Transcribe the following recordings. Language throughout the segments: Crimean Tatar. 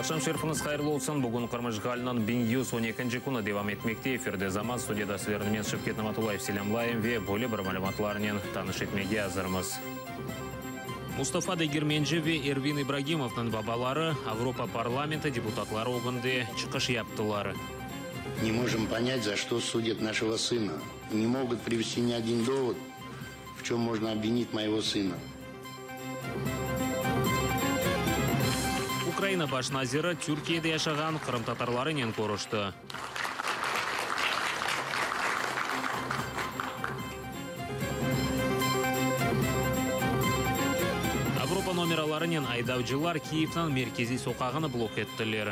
Aqşam şerifiñiz hayırlı olsun! Bugün Qırım işğaliniñ 1112-nci künü devam etmekte. Efirde Zaman, studiyada sizlerni men, Şevket Namatullayev, selâmlayım ve böyle bir malümatlarnen tanış etmege azırmız. Mustafa Degermenci ve Ervin İbragimovnıñ babaları Avropa parlamenti deputatları ögünde çıqış yaptılar. Ne можем понять, за что судят нашего сына. Не могут привести ни один довод, в чем можно обвинить моего сына. Ukraina baş naziri Türkiyede yaşağan qırımtatarlarınen körüşti. Avropa nomeralarınen aydavcılar Kiyevniñ merkeziy soqağını blok ettiler.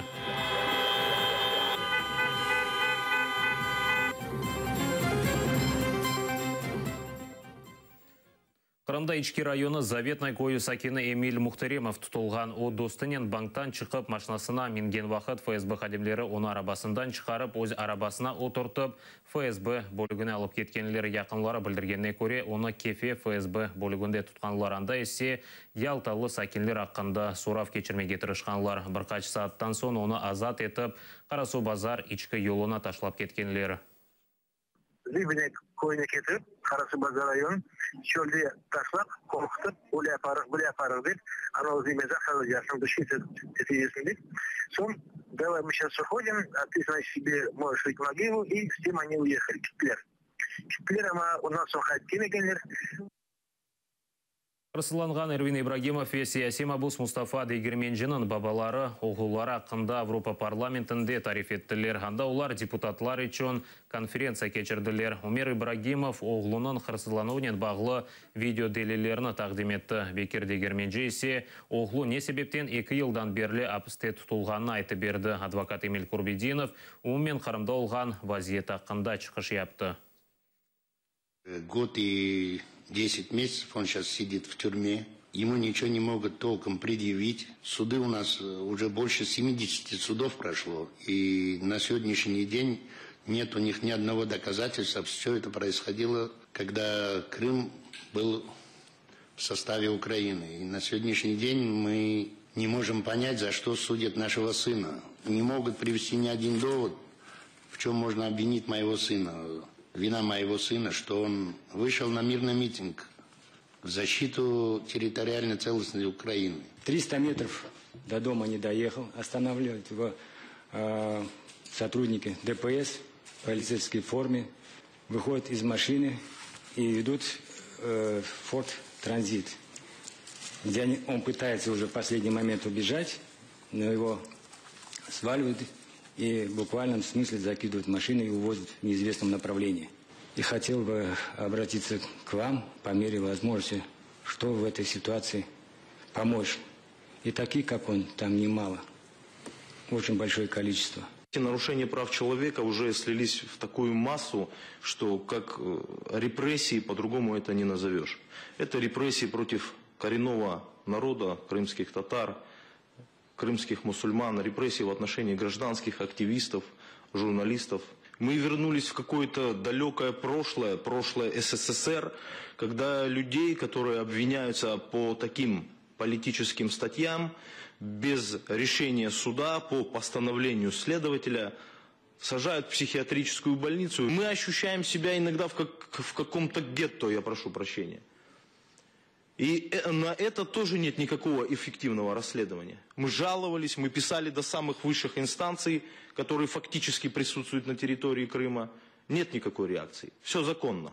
Qırımda İçki rayonı Zavetnoy köyü sakini Emil Muhteremov tutulğan. O, dostunen banktan çıqıp, maşinasına mingen vaqıt FSB hadimleri onı arabasından çıqarıp, öz arabasına oturtıp, FSB bölügine alıp ketkenler. Yaqınları bildirgenine köre, onı Kefe FSB bölüginde tutqanlar, anda ise yaltalı sakinler aqqında sorav keçirmege tırışqanlar. Bir qaç saattan soñ onı azat etip, Qarasuvbazar içki yoluna taşlap ketkenler. Zibnek köyüne ketirip, Qarasuvbazar rayonı, çölde taşlap, qorqutıp, öyle yaparıq, böyle yaparıq dep, anavı zemezah yaşnıñ neticesinde, soñ, davay, mı seyças uhodim, a tı, znaçit, sebe možeş rıt mogilu, i s tem oni uehali, kettiler. Kettiler, amma ondan soñ qaytıp kelmegenler. Hırsızlanğan Ervin İbragimov ve siyasiy mabus Mustafa Degermenciniñ babaları oğulları aqqında Avropa parlamentinde tarif ettiler. Anda olar deputatlar içün konferentsiya keçirdiler. Umer İbragimov oğlunıñ hırsızlanuvınen bağlı video delillerini taqdim etti. Bekir Degermenci ise oğlu ne sebepten eki yıldan berli apiste tutulğanını aytıp berdi. Advokat Emil Kurbedinov umumen Qırımda olğan vaziyet aqqında çıqış yaptı. Год и 10 месяцев он сейчас сидит в тюрьме. Ему ничего не могут толком предъявить. Суды у нас уже больше 70 судов прошло. И на сегодняшний день нет у них ни одного доказательства. Все это происходило, когда Крым был в составе Украины. И на сегодняшний день мы не можем понять, за что судят нашего сына. Не могут привести ни один довод, в чем можно обвинить моего сына. Вина моего сына, что он вышел на мирный митинг в защиту территориальной целостности Украины. 300 метров до дома не доехал. Останавливают его сотрудники ДПС в полицейской форме. Выходят из машины и ведут в Форд Транзит, где он пытается уже в последний момент убежать, но его сваливают и в буквальном смысле закидывают в машину и увозят в неизвестном направлении. И хотел бы обратиться к вам по мере возможности, что в этой ситуации помочь. И таких, как он, там немало. Очень большое количество. Нарушения прав человека уже слились в такую массу, что как репрессии по-другому это не назовешь. Это репрессии против коренного народа, крымских татар, крымских мусульман, репрессии в отношении гражданских активистов, журналистов. Мы вернулись в какое-то далекое прошлое, прошлое СССР, когда людей, которые обвиняются по таким политическим статьям, без решения суда, по постановлению следователя, сажают в психиатрическую больницу. Мы ощущаем себя иногда в каком-то гетто, я прошу прощения. И на это тоже нет никакого эффективного расследования. Мы жаловались, мы писали до самых высших инстанций, которые фактически присутствуют на территории Крыма. Нет никакой реакции. Все законно.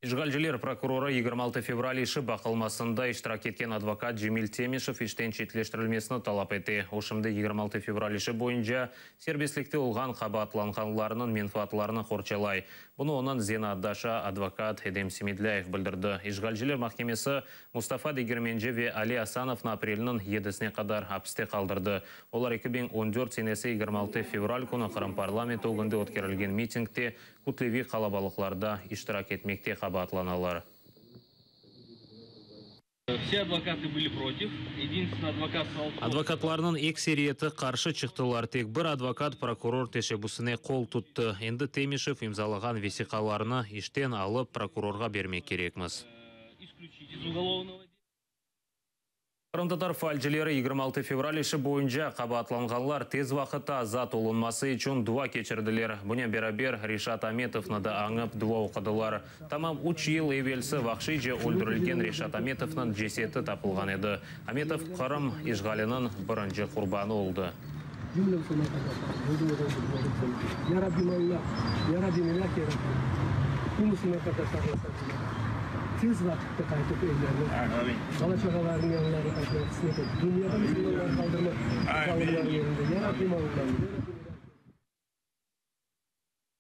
İşğalciler prokurorı 26 fevral işi baqılmasında iştirak etken advokat Cemil Temişev işten çetleştirilmesini talap ete. O şimdi 26 fevral işi boyunca serbestlikte olğan qabaatlanğanlarnıñ menfaatlarını qorçalay. Bunı onıñ zenaatdaşı advokat Edem Semedlâyev bildirdi. İşğalciler mahkemesi Mustafa Degermenci ve Ali Asanovnı aprelniñ yedisine qadar apiste qaldırdı. Olar 2014 senesi 26 fevral künü Qırım parlamenti ögünde ötkerilgen mitingde kütleviy qalabalıqlarda iştirak etmekte qabaatlanalar. Все advokaты были против. Единственный advokat Advokatlarnıñ ekseriyeti qarşı çıqtılar. Tek bir advokat prokuror teşebbüsine qol tuttı. Endi Temişev imzalağan vesiqalarnı işten alıp prokurorğa bermek kerekmiz. Исключить из уголовного. Qırımtatar faalcileri 26 fevral işi boyunca qabaatlanğanlar tez vaqıtta azat olunması içün dua keçirdiler. Bunen beraber Reşat Ametovnı da añıp dua oqudılar. Tamam üç yıl evelsi vahşiyce öldürilgen Reşat Ametovnıñ ceseti tapılğan edi. Ametov Qırım işğaliniñ birinci qurbanı oldı.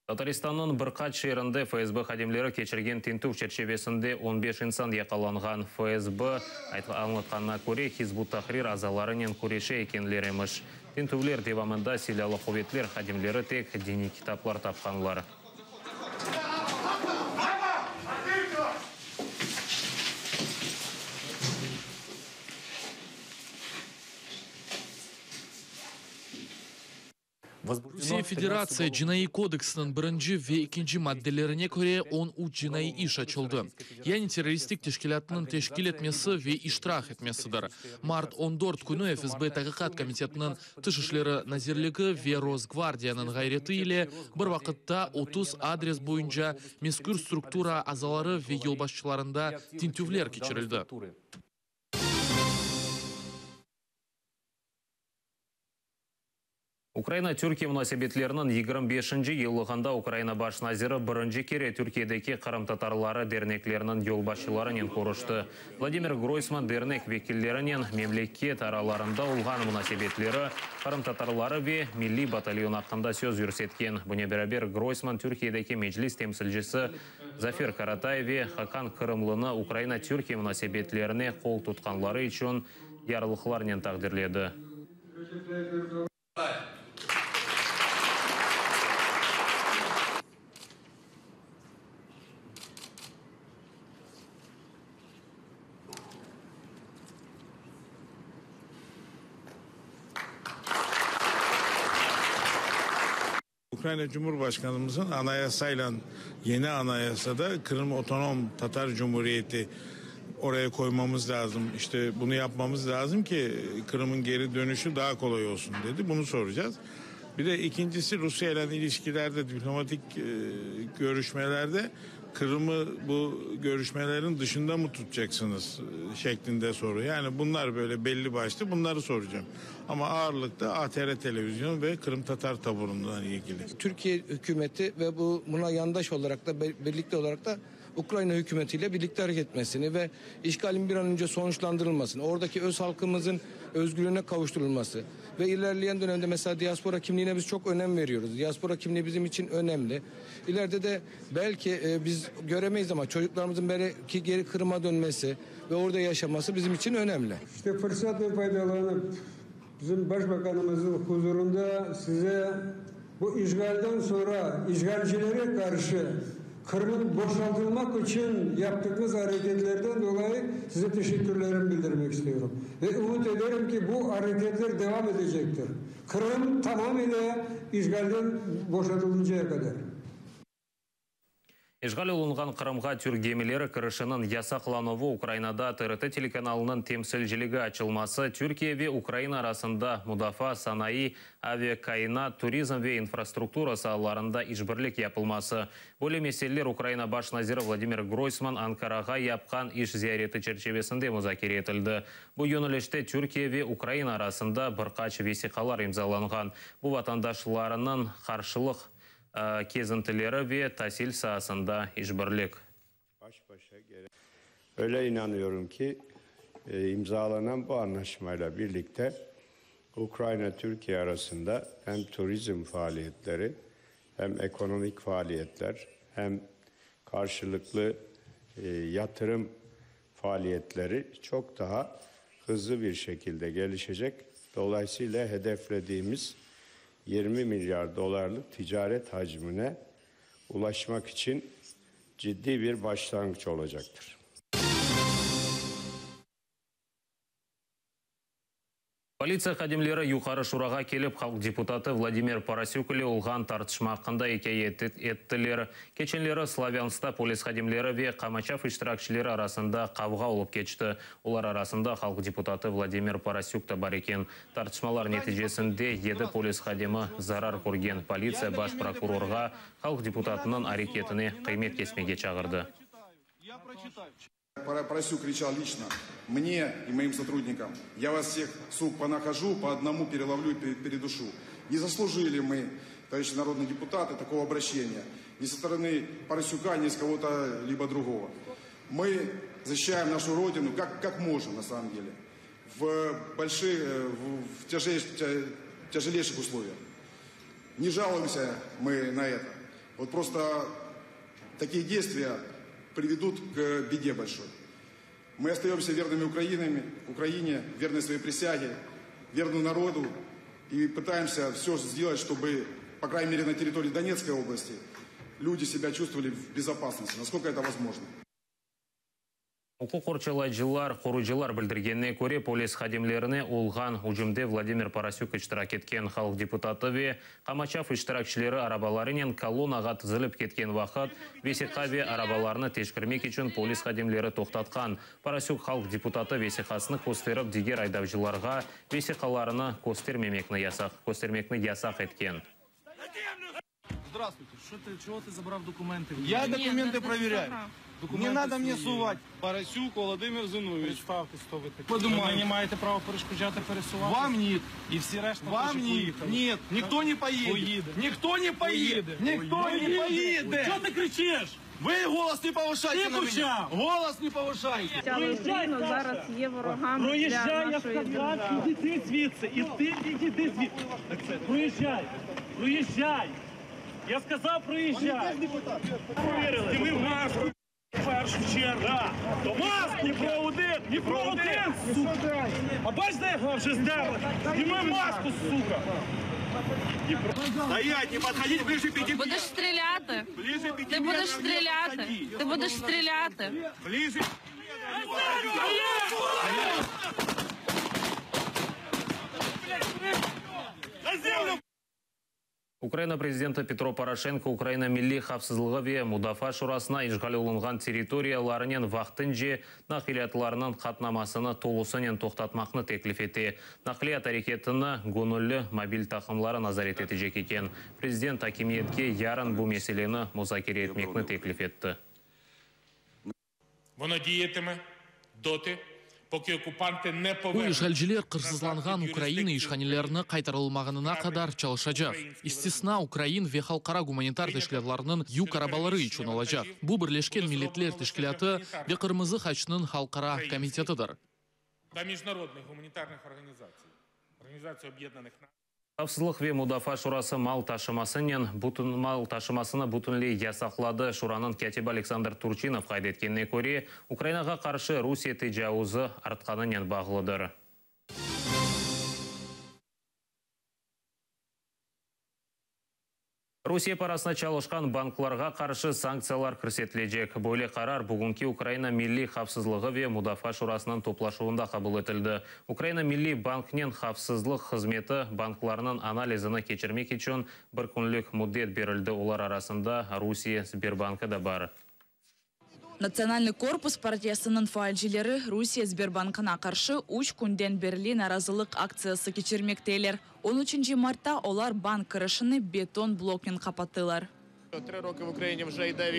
Tataristannıñ bir qaç şeerinde FSB hadimleri keçirgen tintüv çerçivesinde on beş insan yaqalanğan. FSB añlatqanına köre, Hizb ut-Tahrir azalarınen küreşe ekenler emiş. Tintüvler devamında silâlı quvetler hadimleri tek diniy kitaplar tapqanlar. Rusiye Federatsiya Cinaiy kodeksiniñ birinci ve ekinci maddelerine köre on üç cinaiy iş açıldı, yani terroristik teşkilâtnıñ teşkil etmesi ve iştirak etmesidir. Mart on dört künü FSB Taqiqat komitetiniñ, Tış işleri nazirligi ve Rosgvardiyanıñ ğayreti ile bir vaqıtta 30 adres boyunca mezkür struktura azaları ve yolbaşçılarında tintüvler keçirildi. Ukraina-Türkiye munasebetleriniñ 25-nci yıllığında Ukraina baş naziri birinci kere Türkiyedeki qırımtatarları dernekleriniñ yolbaşçılarınen körüşti. Vladimir Groysman dernek vekillerinen memleket aralarında olğan munasebetleri, qırımtatarları ve milliy batalyon aqqında söz yürsetken. Bunen beraber Groysman Türkiyedeki Meclis temsilcisi Zafer Karatay ve Hakan Kırımlını Ukraina-Türkiye munasebetlerine qol tutqanları içün yarlıqlarnen taqdirledi. Ukrayna Cumhurbaşkanımızın anayasayla yeni anayasada Kırım Otonom Tatar Cumhuriyeti oraya koymamız lazım. İşte bunu yapmamız lazım ki Kırım'ın geri dönüşü daha kolay olsun dedi. Bunu soracağız. Bir de ikincisi Rusya ile ilişkilerde, diplomatik e, görüşmelerde Kırım'ı bu görüşmelerin dışında mı tutacaksınız e, şeklinde soru. Yani bunlar böyle belli başlı bunları soracağım. Ama ağırlıkta ATR televizyon ve Kırım Tatar taburundan ilgili. Türkiye hükümeti ve bu buna yandaş olarak da birlikte olarak da Ukrayna hükümetiyle birlikte hareket etmesini ve işgalin bir an önce sonuçlandırılmasını, oradaki öz halkımızın özgürlüğüne kavuşturulması ve ilerleyen dönemde mesela diaspora kimliğine biz çok önem veriyoruz. Diaspora kimliği bizim için önemli. İleride de belki e, biz göremeyiz ama çocuklarımızın belki geri Kırım'a dönmesi ve orada yaşaması bizim için önemli. İşte fırsatla faydalanıp bizim başbakanımızın huzurunda size bu işgalden sonra işgalcilere karşı Kırım'ın boşaltılmak için yaptığınız hareketlerden dolayı size teşekkürlerimi bildirmek istiyorum. Ve umut ederim ki bu hareketler devam edecektir. Kırım tamamıyla işgalden boşaltılıncaya kadar. İşğal olunğan Qırımğa türk gemileri kirişiniñ yasaqlanuvı, Ukrainada TRT telekanalınıñ temsilciligi açılması, Türkiye ve Ukraina arasında mudafaa, sanayı, aviakainat, turizm ve infrastruktura saalarında işbirlik yapılması. Böyle meseleler Ukraina baş naziri Vladimir Groysman Ankarağa yapqan iş ziyareti çerçivesinde muzakere etildi. Bu yönelişte Türkiye ve Ukraina arasında bir qaç vesiqalar imzalanğan. Bu vatandaşlarınıñ qarşılıq kezintileri ve tasil saasında işbirlik. Öyle inanıyorum ki imzalanan bu anlaşmayla birlikte Ukrayna-Türkiye arasında hem turizm faaliyetleri hem ekonomik faaliyetler hem karşılıklı yatırım faaliyetleri çok daha hızlı bir şekilde gelişecek. Dolayısıyla hedeflediğimiz 20 milyar dolarlık ticaret hacmine ulaşmak için ciddi bir başlangıç olacaktır. Politsiya hadimleri Yuqarı Şurağa kelip, halq deputatı Vladimir Porosük ile olğan tartışma aqqında ikâye ettiler. Keçenleri Slavânskta polis hadimleri ve qamaçav iştirakçileri arasında qavğa olıp keçti. Olar arasında halq deputatı Vladimir Porosük da bar eken. Tartışmalar neticesinde yedi polis hadimi zarar körgen. Politsiya baş prokurorğa halq deputatınıñ areketine qıymet kesmege çağırdı. Поросюк кричал лично мне и моим сотрудникам, я вас всех, сук, понахожу, по одному переловлю и передушу. Не заслужили мы, товарищи народные депутаты, такого обращения. Ни со стороны Поросюка, ни с кого-то либо другого. Мы защищаем нашу родину, как, как можем на самом деле, в больших, в, в тяжелейших, тяжелейших условиях. Не жалуемся мы на это. Вот просто такие действия приведут к беде большой. Мы остаемся верными Украинами, Украине, верны своей присяге, верны народу и пытаемся все сделать, чтобы, по крайней мере, на территории Донецкой области люди себя чувствовали в безопасности, насколько это возможно. Uquq qorçalayıcılar, qorucılar bildirgenine köre, polis hadimlerine olğan ücümde Vladimir Porosük iştirak etken. Halq deputatı ve qamaçav iştirakçileri arabalarınen kolonnağa tizilip ketken vaqıt, vesiqa ve arabalarnı teşkirmek içün polis hadimleri toqtatqan. Porosük halq deputatı vesiqasını kösterip, diger aydavcılarğa vesiqalarını köstermemekni yasaq köstermekni yasaq etken. Здравствуйте. Що ти, чого ти забрав документи? Я документы проверяю. Не надо мне сувать. Парасюк Володимир Зинович. Представтесь, хто ви такий. Подумаю. Ви мені маєте право перешкоджати пересуватися. Вам нет. І всі решта Вам теж нет. поїхали. Нет. Никто не поедет. Поїде. Никто не поедет. Никто не поедет. Чого ти кричиш? Вы голос не повышайте Ти на меня. почав. Голос не повышайте. Але Україну зараз є ворогами для Проїжджай, я нашої сказав, держави. іди звідси, і ти іди звідси. Проїжджай, проїжджай. Я сказав, проїжджай. Зніми маску в першу чергу. Да. То маску Дніпро один, Дніпро один, сука. А бачите, як вже здерли? Зніми маску, сука. Стоять, не подходить ближе пяти Будеш стріляти? Ближе пяти Ти будеш метров не стріляти? подходи. Ти будеш стріляти? Ближе. На землю! Ukraina prezidenti Petro Poroşenko Ukraina Milliy havfsızlığı ve mudafaa şurasına işğal olunğan territoriyalarınen vaqtınca naqliyatlarnıñ qatnamasını tolusınen toqtatmaqnı teklif ete. Naqliyat areketini göñülli mobil taqımları nazaret etecek eken. Prezident akimiyetke yarın bu meseleni muzakere etmekni teklif etti. Воно діятиме доти, поки окупанти не Bu повернуть işğalciler qırsızlanğan Ukraina işhanelerini qaytarılmağanına qadar çalışacaq. İstisna ukrain ve halqara gumanitar teşkilâtlarınıñ yük arabaları içün olacaq. Bu Birleşken Milletler Teşkilâtı ve Qırmızı Haçnıñ Halqara komitetidir. та міжнародних гуманітарних організацій, Організації Об'єднаних Націй. Havfsızlıq ve mudafaa şurası mal taşımasınen bütün mal taşımasını bütünley yasaqladı. Şuranıñ kâtibi Aleksandr Turçinov qayd etkenine köre, Ukrainağa qarşı Rusiye tecavuzı artqanınen bağlıdır. Rusiye parasına çalışqan banklarğa qarşı sanktsiyalar kirsetilecek. Böyle qarar bugünki Ukraina Milliy havfsızlığı ve mudafaa şurasınıñ toplaşuvında qabul etildi. Ukraina Milliy banknen Havfsızlıq hızmeti banklarnıñ analizini keçirmek içün bir künlik müddet berildi, olar arasında Rusiye Sberbankı da bar. Natsionalnıy korpus partiyasınıñ faalcileri Rusiye Sberbankına qarşı üç künden berli narazılıq aktsiyası keçirmekteler. On üçünci martta olar bank kirişini beton bloknen qapattılar.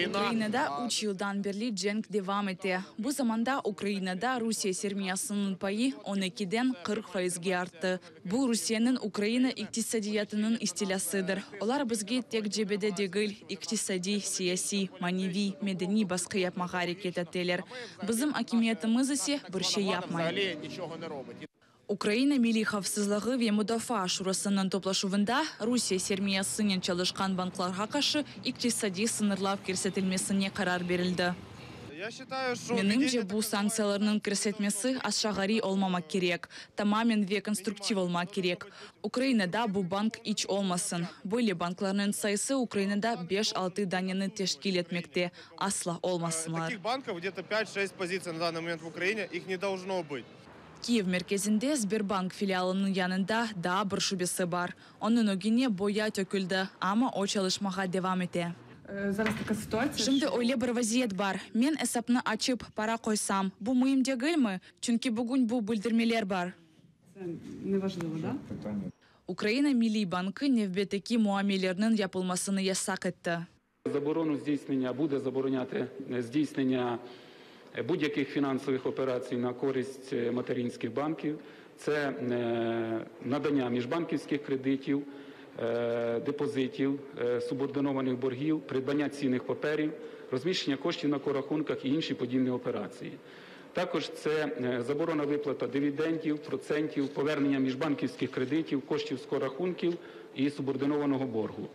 Ukrainada üç yıldan berli cenk devam ete. Bu zamanda Ukrainada Rusiye sermiyasınıñ payı on ekiden 40 faizge arttı. Bu Rusiyeniñ Ukraina iqtisadiyatınıñ istilâsıdır. Olar bizge tek cebede degil, iqtisadiy, siyasiy, maneviy, medeniy basqı yapmağa areket eteler. Bizim akimiyetimiz ise bir şey yapmay. Ukraina Milliy havfsızlığı ve mudafaa şurasınıñ toplaşuvında Rusiye sermiyasınen çalışqan banklarğa qarşı iqtisadiy sıñırlav kirsetilmesine qarar berildi. Menimce, bu sanktsiyalarnıñ kirsetmesi aşağariy olmamaq kerek, tamamen ve konstruktiv olmaq kerek. Ukrainada bu bank iç olmasın. Böyle banklarnıñ sayısı Ukrainada beş-altı daneni teşkil etmekte, asla olmasınlar. Kiyev merkezinde Sberbank filialınıñ yanında daa bir şubesi bar. Onıñ ögüne boya töküldi, amma o çalışmağa devam ete. Şimdi öyle bir vaziyet bar, men esapnı açıp, para qoysam, bu müim degilmi? Çünki bugün bu bildirmeler bar. Ukraina Milliy bankı nevbetteki muamelerniñ yapılmasını yasaq etti. Заборону здійснення буде забороняти здійснення будь-яких фінансових операцій на користь материнських банків. Це надання міжбанківських кредитів, депозитів, субординованих боргів, придбання цінних паперів, розміщення коштів на корахунках і інші подібні операції. Також це заборона виплата дивідендів, процентів, повернення міжбанківських кредитів, коштів з корахунків і субординованого боргу.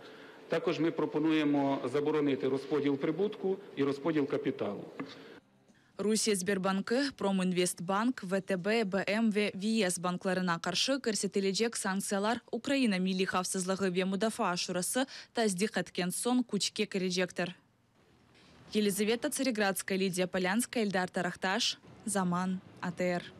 Також ми пропонуємо заборонити розподіл прибутку і розподіл капіталу. Rusiye Sberbankı, Prominvestbank, VTB, BM ve VS banklarına qarşı kirsetilecek sanktsiyalar Ukraina Milliy havfsızlığı ve mudafaa şurası tasdiq etken soñ küçke kirecektir. Yelizaveta Tsaregradskaya, Lidiya Polânskaya, Eldar Tarahtaş, Zaman, ATR.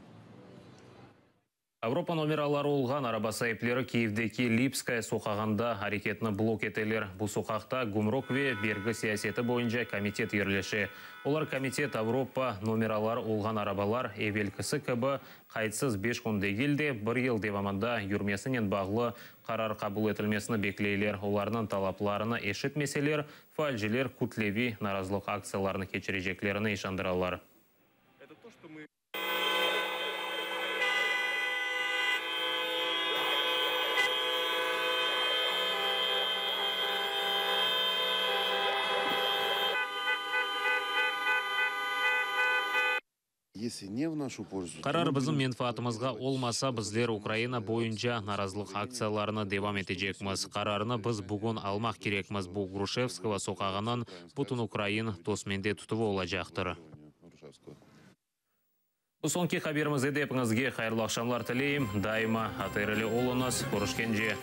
Avropa nomeraları olğan araba saipleri Kiyevdeki Lipskaya soqağında areketni blok eteler. Bu soqaqta gümrük ve bergi siyaseti boyunca komitet yerleşe. Olar komitet Avropa nomeraları olğan arabalar evelkisi kibi qaytsız beş kün degil de, bir yıl devamında yürmesinen bağlı qarar qabul etilmesini bekleyler. Olarnıñ talaplarını eşitmeseler, faalciler kütleviy narazılıq aktsiyalarını keçireceklerini işandıralar. Qarar bizim menfaatımızğa olmasa, bizler Ukraina boyunca narazılıq aktsiyalarını devam etecekmiz. Qararnı biz bugün almaq kerekmiz, bu Gruşevskogo soqağınıñ bütünukrain tosmende tutuvı olacaqtır. Bu soñki haberimiz edi. Epiñizge hayırlı aqşamlar tileyim. Daima ATR ile oluñız. Körüşkence.